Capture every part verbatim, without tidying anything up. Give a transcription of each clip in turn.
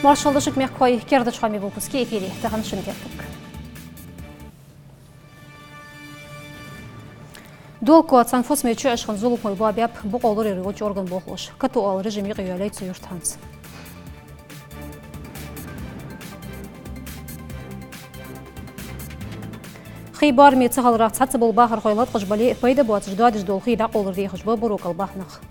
Маршал да шуга, мехкахой, керда хоамий выпуск я эфире. Тахан шун теркамга: Долакха цхьан фусаме чуӀаьшха зуламхой боабаьб бокъо лораяра йолча органа болхлоша. Катоал режим юкъейоалаяьй цу юрта хӀанз. Хий бараме ца хиларах цхьацца бола бахархой латкъаш бале а, пайда боацаш доадеш дола хий дӀакъовлар дехаш ба Буро кӀал бахьанах.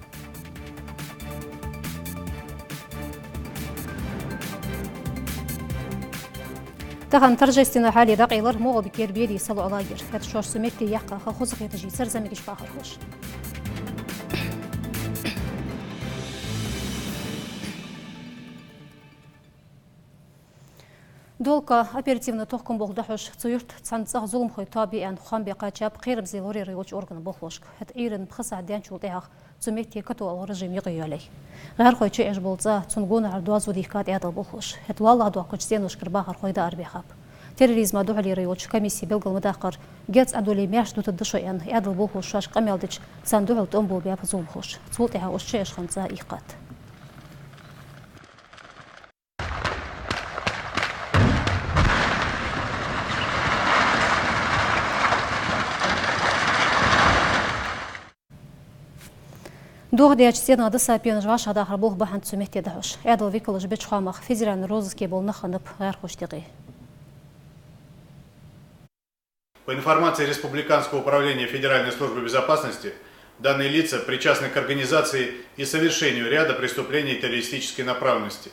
Тахан торжественни хьале дӀакъайлар МагӀалбикера «Берий салоӀа» лагерь. ХӀаьта шоаш цу метте яьккха ха хоза хеташ йицар зӀамигача бахархоша. Долакха оперативни тохкам болх дӀахьош, цу юрта цхьан цӀагӀа зуламхой тоаба я аьнна хоам бе кхаьчаб кхерамзле лораяра йолча органа болхлошка. ХӀаьта Ӏуйрийна пхи сахьат даьнначул тӀехьагӀа цу метте катоал режим юкъейоалаяьй. ГӀаьрхой чуӀаьш бола цӀа, цун гонахьара доазув дийхкад Ӏаьдала болхлоша. ХӀаьта лоалахьа доаккхача цӀеношкара бахархой дӀаарабаьхаб. Терроризма духьалера йолча комиссе белгал ма даккхара, герз Ӏодулле маьрша дутаргда шо аьнна, Ӏаьдала болхлоша шоашка къамаьл дича, царна духьал тӀом бобаьб зуламхоша. Цул тӀехьагӀа уж чуӀаьшха цӀа ийккхад. ДогӀа даьча цӀенах даса пенаш вӀашагӀдахар болх ба хӀанз цу метте дӀахьош. Ӏаьдала викалаша беча хоамах, федеральни розыске бола нах хиннаб гӀаьрхошта юкъе. По информации Республиканского управления Федеральной службы безопасности, данные лица причастны к организации и совершению ряда преступлений террористической направленности.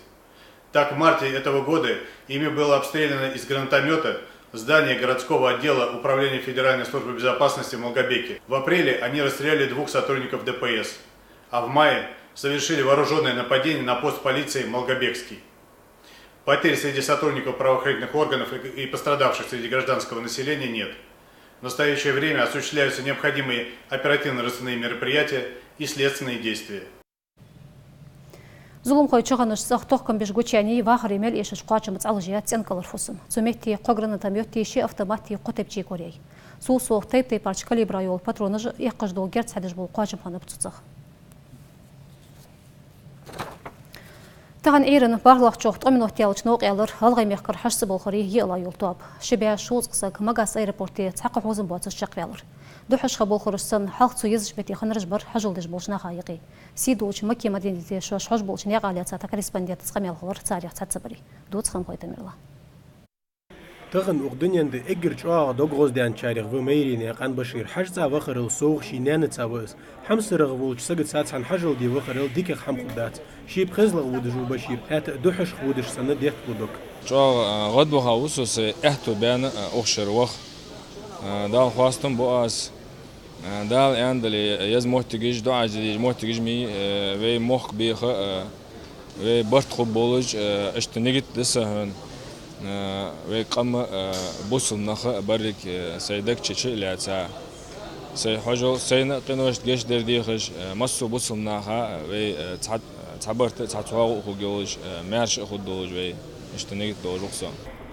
Так, в марте этого года ими было обстреляно из гранатомёта здание городского отдела Управления Федеральной службы безопасности в Малгобеке. В апреле они расстреляли двух сотрудников Д П С, а в мае совершили вооружённое нападение на пост полиции Малгобекский. Потерь среди сотрудников правоохранительных органов и, и пострадавших среди гражданского населения нет. В настоящее время осуществляются необходимые оперативно-розыскные мероприятия и следственные действия. Зуламхой чухиннача цӀагӀа тохкам беш гучаяьннай вахаре мел эшача кхоачамах цӀалуш яц цӀенкӀалара фусам. Цу метте кхо гранатомёти, ши автомати, кхо тепчи кораяьй. Цул совгӀа тайп-тайпарча калибра йола патронаш а, эккхаш дола герз хьадеш бола кхоачам хиннаб цу цӀагӀа. Тахан Ӏуйрийна бархӀлагӀчох ткъо минот даьлча новкъа яьлар ГӀалгӀай мехкара хьажцӀа болхарий йиълагӀа йола тоаба. Ши бӀаь шовзткъа саг Магас аэропорте цхьаккха хьовзам боацаш чакхваьлар. Духхьашха болхлошца цхьана хьалха цу езача метте хиннараш бар хьажол деш болча наха юкъе. Сийдолча Макка-Мадинате шоаш хьожаш болча наькъа лаьца тха корреспондента къамаьл хилар царех цхьацца барий. Дувц Хамхой Тамерлана. Тахан укх дунен тӀа эггара чӀоагӀа дог гӀоздаьнначарех ва майрийна Къан Башир. ХьажцӀа вахарал совгӀа ший наьнаца ва из. ХӀамсарагӀа волча сагаца цхьана хьажол де вахарал дикагӀа хӀама хургдац. Ше пхезлагӀа водаш ва Башир, хӀаьта а духхьашха водаш санна детталу дог. ЧӀоагӀа, а, гӀадваха ва со сай аьттув баьнна, а, укх шера ваха. А, Далла хоастам бу аз. А, Дала аьннадале, еза моттигаш, дуӀаш де дезаш моттигаш ма йий, а, вай мохк беха, а, вай барт хургболаш, а, иштта нигат да са хьона, а, вай къам а, а, бусалба нах а, берриг, а, сай даг чу чу а лаьца. Сай хьажол, сайна а къиношта гешт дар дехаш, а, массо а бусалба наха а, вай, а, цхьа, цхьа барт а, цхьа чӀоагӀо а хургйолаш, а, маьрша а хургдолаш вай, иштта нигат долаш ва со.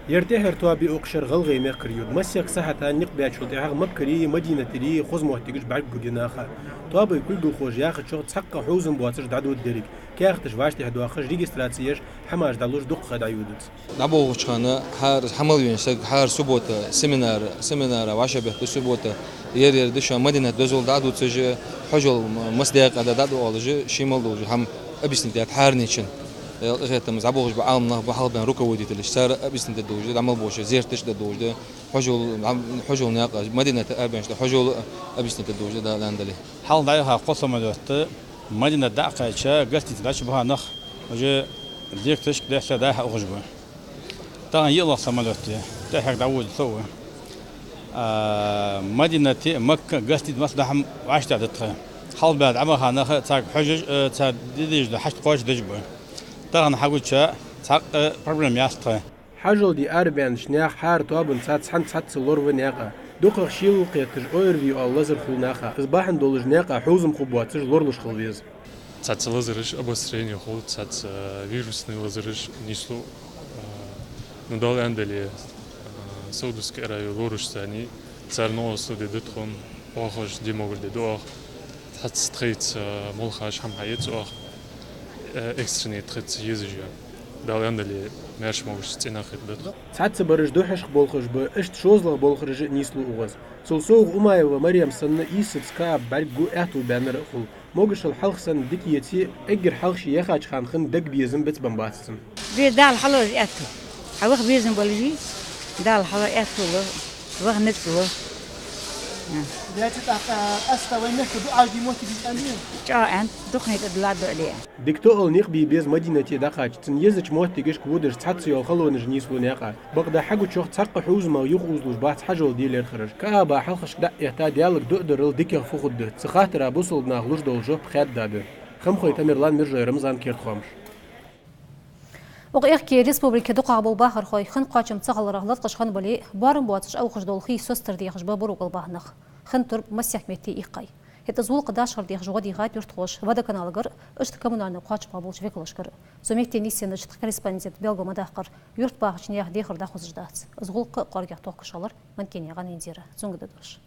Ер тӀеххьара тоаба я укх шера ГӀалгӀай мехкара йода. Масех сахьата никъ баьчул тӀехьагӀа Маккарий, Мадинатарий хоза моттигаш бӀаргагургья наха. Тоабай кулгалхоша яхачох, цхьаккха хьовзам боацаш дӀадода дерриг. Каьхаташ вӀаштӀехьа доахаш, регистраци еш, хӀамаш дӀалуш дукха ха дӀайодаш. ДӀаболхача хана хӀара хьа мел вена саг, хӀара суббота семинар, семинара вӀашагӀбетта суббота, ер-ер да шоана Мадинате дозал дӀадувцаш, хьажол м-, мас декъа да дӀадоалаш, ше мел долаш хӀама объяснить даьд хӀаранечун. Даьла къахетамца дӀаболхаш ба Ӏаламнах, ба хьалхабаьнна руководителаш, цар объяснить дергдолаш да, дӀа мел болаш зерташ дергдолаш да, хьажол, хьажол наькъа, Мадинате арабаьннача хьажол объяснить дергдолаш да, Дала аьннадале. Хьалха дӀаяхар кхо самолёт да, Мадинате дӀакхаьча, гостинице дӀачубаха нах, уже дегташка, дехташка дӀа-хьа ухаш ба. Тахан йиълагӀа самолёт я, тӀехьагӀа дӀаводаш со ва. А, Мадинате, Макка, гостинице массадола хӀама вӀаштӀехьа да тха. Хьалхабаьнна дӀабаха нах царга хьожаш, а, цар де дезаш дола хьашт кхоачашдеш ба. Тахан хьагуча цхьаккха проблема яц тха. Хьажол де арабаьннача наьха хӀара тоабанца цхьана цхьацца лорва наькъа. ДукхагӀа шелал кхеташ О Р В оала лазар хул наха. Из бахьан долаш наькъа хьовзам хургбоацаш лоралуш хила веза. Цхьацца лазараш обострение хул, цхьацца вирусни лазараш нийслу. А, ну, Дала аьннадале, а, Саудовски Аравии лорашца цар новкъостал де да тхона, оаха уж де могар де да оаха. Цхьацца тхоца молхаш хӀама хьаэц оаха, э, экстренни тхоца езаш я. Дала аьннадале, маьрша-могаш, цӀена хетаргда тхона. Цхьацца бараш духьашха болхаш ба, иштта шозлагӀа болхараш а нийслу укхаза. Цул совгӀа Умаева Марем санна ийсаца кааб бӀаргагу аьттув баьннар а хул. Могашал хьалха санна дика еце, эггара хьалха ше яхача хана хинна дага безам бицбенна бац цун. Бе Дала хьалоз аьттув. Хьа ваха безам болаш, Дала хьалоз аьттув ло, ваха ницкъ ло. Деци тӀаккха аста вай мехка дуӀаш де моттиг йиц аьнна? ЧӀоагӀа аьнна, дукханай тӀа дилла дуӀа де. Дика тоъал никъ бе беза Мадинате дӀакхача, цун езача моттигашка водаш цхьацца йола халонаш нийслу наькъа. Бакъда хьагучох цхьаккха хьувзамах юхаузалуш бац хьажол де лерхӀараш. Каба хьалхашка дӀа а этта, Даьлага дуӀа дарал дикагӀа фу хургда, цу хаттара бусалба наха луш дола жоп хаьдда да. Хамхой Тамерлан, Мержой Рамзан, «Керда хоамаш». Укх аьхке республике дукхагӀа бола бахархой хин кхоачам ца хиларах латкъаш хинна бале а, боарам боацаш Ӏоухаш дола хий соцадар дехаш ба Бурукал бахьанах. Хин турба массехк метте иккхай. ХӀаьта из гӀулакх дашхар дехаш гӀо дийхад юртахоша Водоканалгара а, иштта коммунальни кхоачамах болча векалашкара а. Цу метте нийсъеннача тха корреспондента белгал ма даккхара, юрта бахача наьха дехар дӀахозаш дац. Из гӀулакх а кӀоаргагӀа тохкаш хилар Манкенаькъан Индира. Цунга да дош.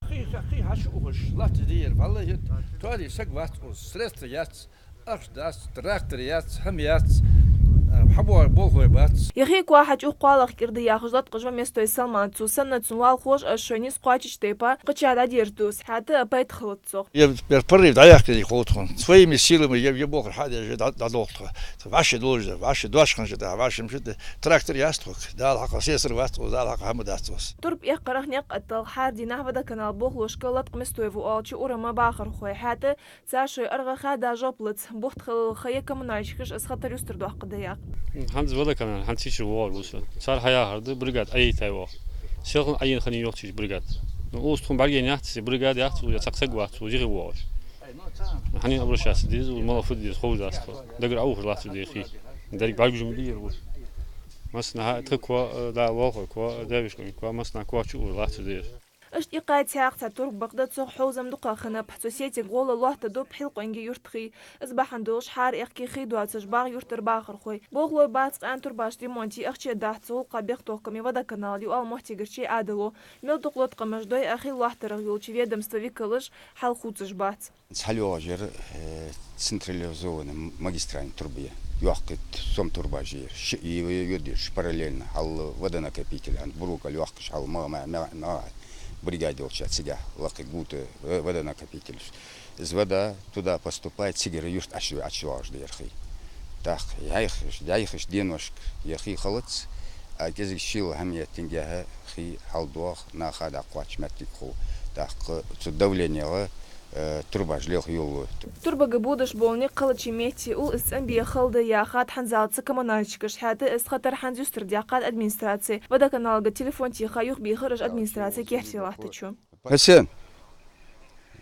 Хий, хий хьаша ухаш латташ дийр, валла хӀет. Тоаде саг вац укхаза, средства яц, ахча дац, трактор яц, хӀама яц, хьабоагӀа болхлой бац. Е хий кхоачача укх кхоалагӀча кӀира да яхаш латкъаш ва Местой Салман. Цо санна цун валхоша, аз шоай низ кхоачача тайпара кхычар дӀадерзаду из, хӀаьта а пайда хилац цох. Е пер парри дӀаяьккхай ховтхун. Своими силами е, е бохар хьадеш дӀа-, дӀадолхтхо. Ваше должен, ваше дошхан же да, ваше мшит. Трактор яц тхога. Дала хьакъ сесар вац укхаза, Дала хьакъ хӀама дац укхаза. Турба эккхарах никъ а тилла, хӀара дийнахьа Водоканал болхлошка латкъа Местой ву оалача урама бахархой, хӀаьта цар шоай аргӀах хадда жоп лац, бутт хилалха е коммунальщикаш из хатар юстардоаккхаргда яхаш. ХӀанз Водоканал, хӀанз цича воагӀар ва со. Цар хьаяхар да, бригада Ӏойитай оаха. Селхан Ӏойина хиннай йоах цу чу бригада. Ну, укхаза тхона бӀаргаяйнаяц, бригада яц, я цхьаккха саг вац, укхаза юхе воагӀаш. Хьанна обращаться деза, мала фу де деза, ховш дац тхо. Дагара Ӏоухаш латташ да хий. Деррига бӀаргагуш ма дий ер укхаза. Массанахьа тха коа, да, лоалахой коа, девушкой коа, массанахьа коа чу укхаза латташ да ер. Иштта иккхай цхьаькха цхьа турба, бакъда цох хьовзам дукха хиннаб. Цу сетига гӀолла лоаттаду Пхьилкъонгий-Юрта хий. Из бахьан долаш хӀара аьхке хий доацаш багӀа юртара бахархой. Болхлой бац, къаьна турбаш ремонте ахча дац, цу гӀулакха бехктокхаме Водоканал ю ала моттигарча Ӏаьдало. Мел дукха латкъамаш дой а, хий лоаттарах йолча ведомства векалаш хьал хувцаш бац. Цхьа лоагӀа жер, э, централизованни магистральни турба я. Йоккхий сом турбаш я. Ши, и, и, йодеш параллельно, хьал водонакопитель, хӀанз Бурукал йоккхаш, хьал ма, ма, ма, ма, бригада йолча цигахьа лакхе гута, э, водонакопитель. Из вода туда поступает, цигара юрта Ӏочу-, ӀочуйоагӀаш да ер хий. ТӀаккха яхаш, яхаш деношка е хий хилац, а кӀезига шийла хӀама еттингехьа хий хьалдоагӀа, наха дӀакхоач моттиг хул. ТӀаккха цу давленега, э, турбаш лелха йолалу. Турбага бодаш бола никъ хилача метте ул из цӀенбе хала да яхад хӀанзалца коммунальщикаша, хӀаьта из хатар хӀанз юстардаьккхад администраце. Водоканалга телефон теха юхабийхар уж администраце керте латтачо. Хьусен.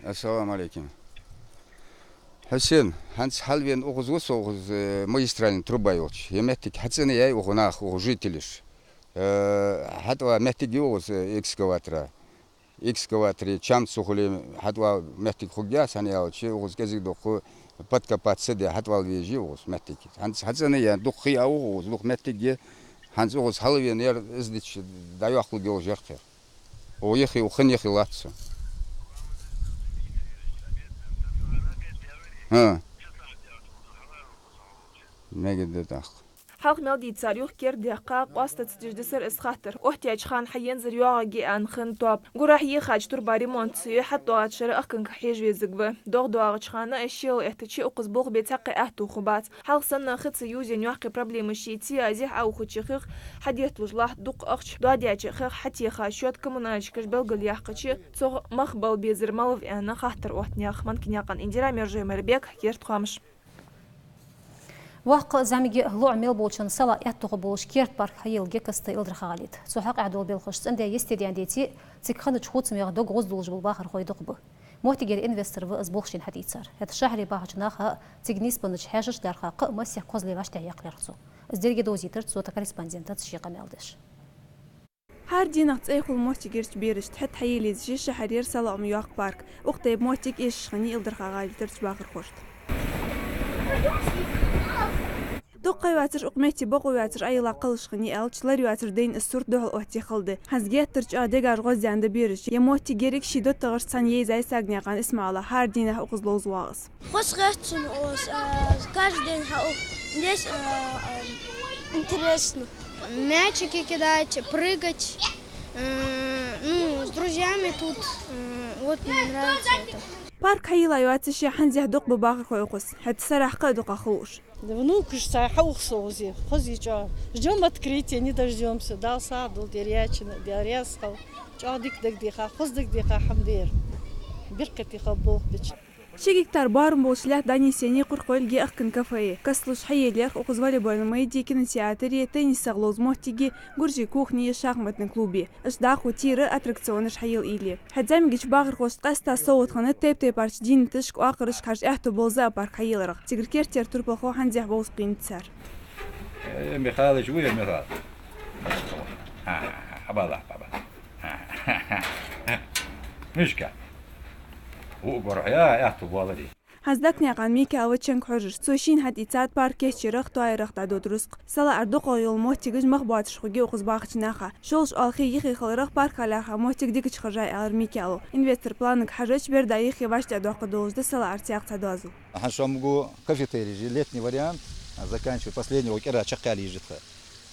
Ассаламу Ӏалайкум. Хьусен, хӀанз хьалвена укхаза ва со, укхаза, э, магистральни труба йолча. Е моттиг хьацӀенъяьй укх наха, укх жителаша. Э, хьатӀавала моттиг я укхаза, э, экскаватора. Экскаваторе чам ца хуле, хьатӀавала моттиг хургьяц, хӀана аьлча, укхаза кӀезига-дукха подкопать ца де, хьатӀавала везаш я укхаза моттиг. ХӀанз хьацӀенъяьй, дукха хий а укхаза, дукха моттиг я. ХӀанз укхаза хьалвена яр из дича дӀайоаккхалургйолаш яр-кх ер. О, е хий, о, хин е хий латт со. ХӀа. Мегаргда тӀаккха. Хьалха мел дийцар юха кердадаьккха, къоастаца деш дисар из хаттар. Оттаяьча хана хьаензар йоагӀаргья аьнна хинна тоаба. Гурахьа ехача турба ремонт ца йой, хьатӀадоагӀача шера ахканга хьежа везаргва. ДогӀа доагӀача хана ше лаьттача укхаза болх бе цхьаккха аьттув хургбац. Хьалха санна хи ца ювзаенна йоккхий проблемаш йицъе, а зехьа Ӏоухача хих хьадетталуш латт дукха ахча, доадаьча хих хьатеха счёт коммунальщикаша белгалъяьккхача, цох мах бала безар малав аьнна хаттар отт наьха Манкенаькъан Индира, Мержой Майрбек, «Керда хоамаш». Воккха а, зӀамига а лоӀам мел болчоа сала аьттув хургболаш керда парк хьаелла Геккаста Илдарха-ГӀалий тӀа. Цу хьакъехьа дола белхаш цӀендаь йисте даьнна деце а, цига хиннача хувцамех дог гӀоздуллаш бола бахархой дукха ба. Моттигера инвестор ва из болх шийна хьадийцар. ХӀаьта шахьаре бахача наха а, цига нийсбеннача хьаьшашта а лаьрхӀа кхы а масех кхозле вӀаштӀехьа яккха лерхӀ цо. Из деррига довзийтар цо тха корреспондентаца ший къамаьл деш. ХӀара дийнахьа цӀай хул моттигерча берашта. ХӀаьта хьаелла езаш я шахьарера салоӀам йоккха парк. Укх тайпа моттиг эшаш хиннай Илдарха-ГӀалий тӀарча бахархошта. Дукха ха йоацаш, укх метте бокъо йоацаш Ӏойилла кхеллаш хиннай аьлча, лар йоацаш дайна из сурт духьал оттае хала да. ХӀанз геттара чӀоагӀа дегаш гӀоздаьнна да бераш. Е моттиг еррига ший доттагӀашца цхьана йайзай Сагнаькъан ИсмаӀала. ХӀара дийнахьа укхаза ловза воагӀа из. Хоза хет сона укхаза, а, каждый день хьаухаш. Здесь, э, э, интересно. Мячики кидать, прыгать. Э, ну, с друзьями тут. Э, вот мне нравится это. Парк хьайийлла йоацаш я хӀанзехь дукха ба бахархой укхаза. ХӀаьта сарахьа кхы а дукха хул уж. Да внукаш цхьа хьаух со узи. Хоза чӀоагӀа. Ждём открытия, не дождёмся. Дала сагӀа долда, дерригачунна, деррига хьал. ЧӀоагӀа дика дагадеха, хоза дагадеха хӀама да ер. Беркате хила болх бича. Ши гектар боарам болча лаьтта дӀанийсъеннай Кхурхойла геахкан кафе. Кастлуш хьае лерхӀ укхаза волейбольни майдеи, кинотеатреи, теннисах ловза моттигеи, гуржий кухнеи, шахматни клуби. Уж дӀахо тӀера аттракционаш хьайийлла уйла е. ХӀаьта зӀамигача бахархошта къаьстта совгӀат хиннад тайп-тайпарча дийнаташка, оакхарашка хьажа аьттув бола зоопарк хьайийлларах. Цигара керттера турпалхо хӀанзехь бовза кхийна цар. Э, Михалыч, вуй, Михал? Хьабала, хьабала. Мишка. Ву горхья, аьттув боаларий. ХӀанз Дакнаькъан Микаил ва чанга хьожаш. Цо шийна хьатӀаийцад парк кийчъярах, тоаярах дӀадода рузкъа. СалаӀар дукхагӀа йола моттигаш мах боацаш хургья укхаза бахача наха. ШоллагӀча оалахьа юххе хиларах парка лаьрхӀа моттиг дикача хержай, аьлар Микаила. Инвестора планага хьежача, берда юххе вӀаштӀехьдоаккхаргдолаш да СалаӀара цхьаькха цхьа доазув. ХӀанз шоана гу кафетерий жи, летний вариант, заканчивая последний, кӀира чакхъяла езаш да тха.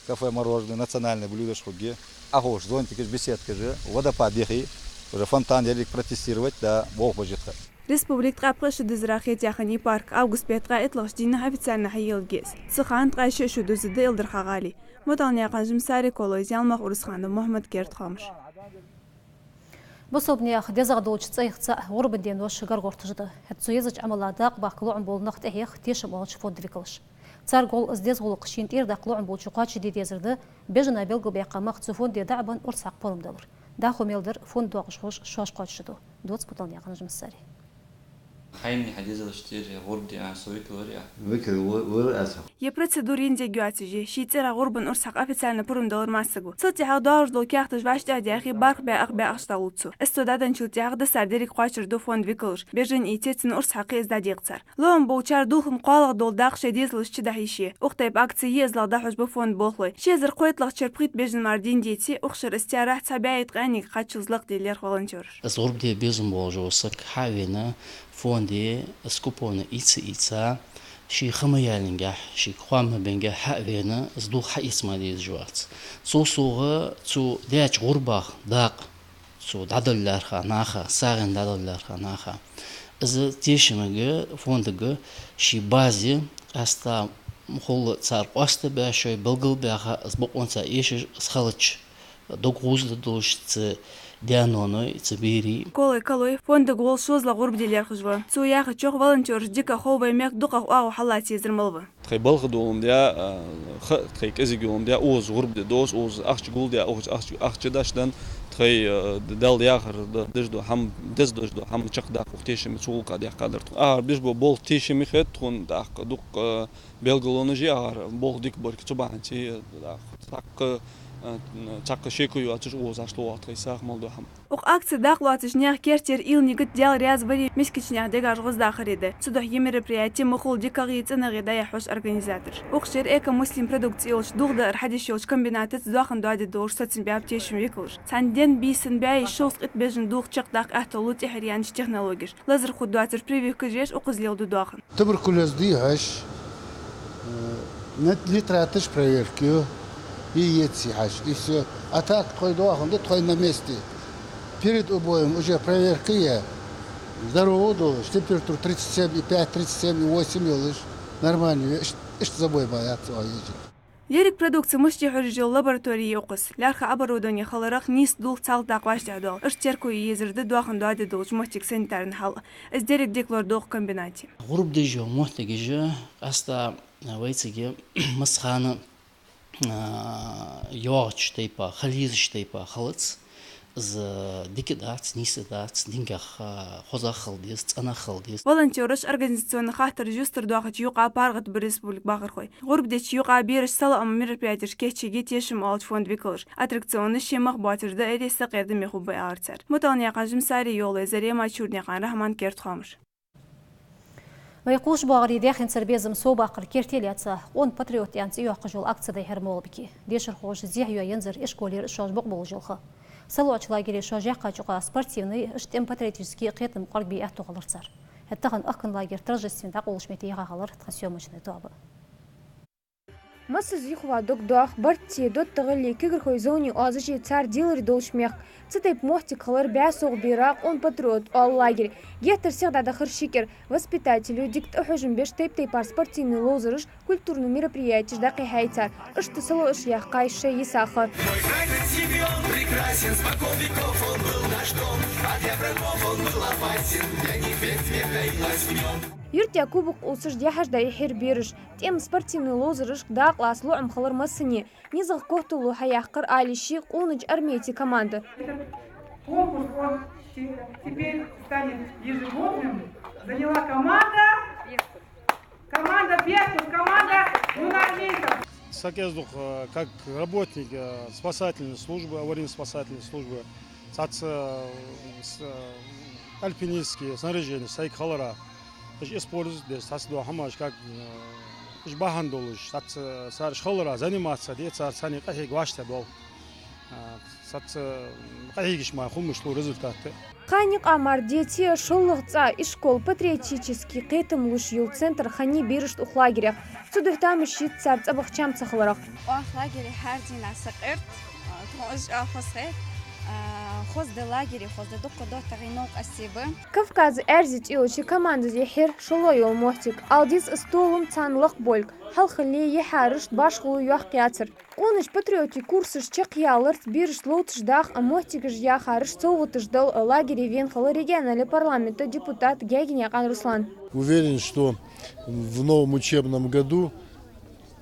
Кафе, мороженое, национальное блюдош хургья. Ӏоховша зонтикаш, беседкаш, водопад яхе, уже фонтан ерриг протестировать да, болх беш я тха. Республика ткъаь пхи шу дизара хетаяь хиннай парк. Август бетта ткъаь итталагӀча дийнахьа официально хьайийлларгья из. Цу хана ткъаь ши шу диза да Илдарха-ГӀалий. Муталнаькъан Жансари, Колой Зялмах, Урусханов Мухьмад, «Керда хоамаш». Бусалба наьха дезагӀа долча цӀайх цаӀ гӀурбан денош гаргагӀерташ да. ХӀаьта цу езача Ӏамала дакъа бахка лоӀам бола нах тӀехьех «Тешам» оалача фонда викалаш. Цар гол из деза гӀулакх шийна тӀера даккха лоӀам болча кхоачашде дезар да. Бежана белгалбаьккха мах цу фонде дӀа а бенна урс хьакха пурам далар. ДӀахо мел дар фонда доакъашхоша шоаш кхоачашду. Дувц Муталнаькъан Жансари. Хьайна хьа дезалашта тӀера гӀурба де а со викал варий Ӏа? Викал ва-, вар аз. Ер процедура йина дег йоацаш я. Ший цӀерагӀа гӀурбан урс хьакха официально пурам далар массаго. Цул тӀехьагӀа доагӀаш дола каьхаташ вӀаштӀехьа а даьхе, бархӀ бӀаь ах бӀаь ахча дӀалу цо. Из цо дӀаденначул тӀехьагӀа дисар деррига кхоачашду фонда викалаш. Бежана ийце, цунна урс хьакхе из дӀадекъа цар. ЛоӀам болчар дулхан кхоалагӀа дола дакъа шоай дезалашта чудахьа йиш я. Укх тайпара акци я из, лагӀа дӀахьош ба фонда болхлой. Ши эзар кхойтталагӀча шера пхийтта бежан мара дийна деце, укх шера из терахь цхьа бӀаьи ткъаьннега кхаччалца лакхде лерхӀ волонтёраш. Из гӀурба де безам болаш вола саг хьа а вена, фонде из купон ийца-ийца, ший ха ма яьллингехь, ший хоам ма бенгехь хьа а вена, из дулх хьаэца ма дезаш вац. Цул совгӀа цо даьча гӀурбах дакъа цо дӀадала лаьрхӀа наха, сагӀийна дӀадала лаьрхӀа наха. Из тешамага, фондага ший базе, къаьстта мухӀалла цар къоастабаь, шоай белгалбаьха, из бокъонца эшаш, из хилча дог гӀоздергдолаш цу даь-ноаной, цу берий. Колой Калой фондага гӀолла шозлагӀа гӀурба де лерхӀаш ва. Цо яхачох, волонтёрашта дика хов вай мехка дукхагӀа оагӀув хьаллаца езар мала ва. Тхоай балха доландаь, а, ха, тхоай кӀезига йоландаь, укхаза гӀурба де доз, укхаза ахча гулдаь, укхаза ахча, ахча дӀаденна, тхоай, а, Дала яхар да-, деш дола хӀама, деза деш дола хӀама чакхдаккха укх тешаме цу гӀулакха даьккхадар тхо. Ахар беш бола болх тешаме хет тхона, тӀаккха дукха, а, белгалонаш я ахар, болх дика барг цу бахьанца, тӀаккха цхьаккха, а, цхьаккха шеко йоацаш укхаза Ӏаш ловагӀа тхоай сагӀа мел дола хӀама. Укх акце дакъа лоацача наьха керттера уйла-нигат Даьла раьза баре, мискача наьха дегаш гӀоздахаре да. Цудухьа ер мероприяти мухӀалла дикагӀеи цӀенагӀеи дӀаяхьош организатораш. Укх шера «Эко-Муслим» продукци йолча дулх даар хьадеш йолча комбинатаца доахан доаде долаш соцам баьб «Тешама» викалаш. Цхьан ден, бийсан бӀаьи шовзткъеи итт бежан дулх чакхдаккха аьттув лу тӀехьара яьннача технологеша. Лазар хургдоацаш прививкаш еш, укхаза леладу доахан. Туберкулёз дийхьаш, э, нит-, нитраташ проверка ю, яйца йихьаш, и всё. А так тхоай доахан да, тхоай на месте. Перед убоем уже проверка я. Здоровый долаш, температура тридцать семь и пять, тридцать семь и восемь йолаш, нормально я, иш-, иштта забой ма яц оаха ежик. Еррига продукци мишта я хьожаш йола лаборатори я укхаза. ЛаьрххӀа оборудовани хиларах нийсса дулх цхьалха дакъа вӀаштӀехьадоал. Иштта терко е езар да доахан доаде долча моттига санитарни хьал а. Из деррига дика лорадергда комбинате. ГӀурба деш йола моттигаш къаьстта вайцига массахана, а, йоагӀача тайпара, хила езача тайпара хилац. Из дика дац, нийса дац, динагахьа хозагӀа хила деза, цӀенагӀа хила деза. Волонтёраш организационни хаттараш юстардоахача юкъа паргӀатбир республика бахархой. ГӀурба деча юкъа бераш салоӀама мероприятеш кийчъергья «Тешам» оалача фонда викалаш. Аттракционаш шоай мах боацаш даар сакъердаме хургба, аьлар цар. Муталнаькъан Жансари, Йовлой Зарема, Чурнаькъан Рахьман, «Керда хоамаш». Вай кхувш боагӀарий даьхенцара безам совбаккхара керте лаьца «Къона патриот» аьнна цӀи йоаккхаш йола акци дӀайихьар МагӀалбике. Дешархоша зехьа йола янзар ишколера шоаш бакъболаш йола ха. СалоӀача лагере шоаш яьккхача юкъа спортивни, иштта тӀем-патриотически кхетам кӀоаргбе аьттув хилар цар. ХӀаьта тахан Ахкан лагера торжественни дӀакъовлаш метте яха хилар тха съёмочни тоаба. Массаза юхаваь дог доах, барт, доттагӀалли, кагирхой зовни оазаши цар дилари долча мехка. Цу тайпа моттиг хилар бӀаь совгӀа бера «Къона патриот» оала лагере. Геттара сихагӀа дӀадахар ши кӀира. Воспитатело дика тӀахьожам беш тайп-тайпара спортивни ловзараш, культурни мероприятеш дӀакхихьай цар. Иштта салоӀаш яьккхай шоай йисаха. Мой край так силён, прекрасен, спокон веков он был наш дом. А для врагов он был опасен, для них век смерть таилась в нём. Юртарча кубок къувсаш дехьаш дӀайихьар бераша. ТӀема спортивни ловзарашка дакъа лаца лоӀам хилар массане. НизагӀа котало хьаяьккхар Алиши Къонача «Армейци» команда. Этот конкурс, он те-, теперь станет ежегодным. Заняла команда. Команда «Беркут», команда юнармейцев. Са кӀезиг-дукха, э, как работник, э, спасательной службы, аварийно-спасательной службы, цхьацца, э, с-, э, альпинистские снаряжения сайга хилара, уж использовать деш, цхьацца дола хӀамаш, как, э, уж бахьан долаш, цхьацца цар уж хилара заниматься де, цар царна къахьега вӀаштӀехьа дола. Э, цхьацца къахьегаш мара хул мишта лу результат. Кхаь наькъа мара деце, шоллагӀа цӀа ишкол патриотически кхетам луш йола центр хиннай берашта укх лагерех. Цудухьа тамаш йиц цар цӀабаха чам ца хиларах. Укх лагере хӀара дийнахьа сакъерт, а, тхона уж а хоза хет, а, хоза да лагере, хоза да дукха доттагӀий новкъостий ба. «Кавказ Эрзи» цӀи йолча командас йихьар шоллагӀа йола моттиг. Ала деза из толам царна лакхбовлга, хьалхале яхьарашта башхало йоккха яцар. Къонача патриотий курсаш чакхъяларца берашта ловцаш даха а, моттигаш яхарашта совгӀаташ дала а лагере вена хилар региональни парламента депутат Гаьгенаькъан Руслан. Уверен, что в новом учебном году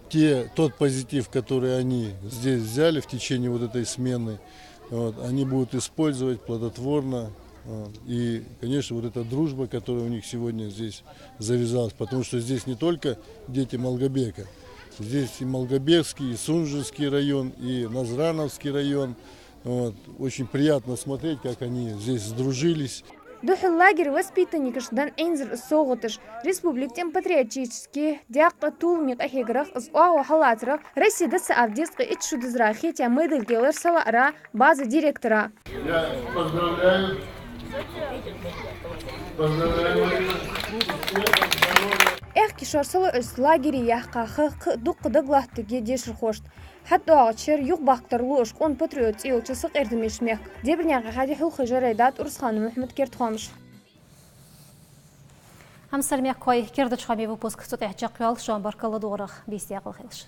те, тот позитив, который они здесь взяли в течение вот этой смены, вот, они будут использовать плодотворно. Вот. И, конечно, вот эта дружба, которая у них сегодня здесь завязалась, потому что здесь не только дети Малгобека, здесь и Малгобекский, и Сунженский район, и Назрановский район. Вот. Очень приятно смотреть, как они здесь сдружились. Духхьал лагера воспитанникашка даьннад Ӏинзар из совгӀаташ. Республика тӀема патриотически декъа толамий къахьегарах, из оагӀув хьаллацарах Россе дӀасаӀарга дезткъеи итт шу дизара хетаяь медаль делар салаӀара база директора. Я поздравляю. Поздравляю. Аьхки шера салоӀаш лагере яьккха ха кхы а дукха дагалаттаргья дешархошта. ХӀаьта оагӀув чура юхабахийтар лу уж «Къона патриот» цӀи йолча сакъердамеча мехка. Дебирнаькъан Хьади, Хьулхой Жарайдат, Урус Ханум, Мухьмад, «Керда хоамаш». Хьамсара мехкахой, кердача хоамий выпуск цу тӀа чакхйоал. Шоана баркал ладувгӀарах, бийса даькъала хийла шун.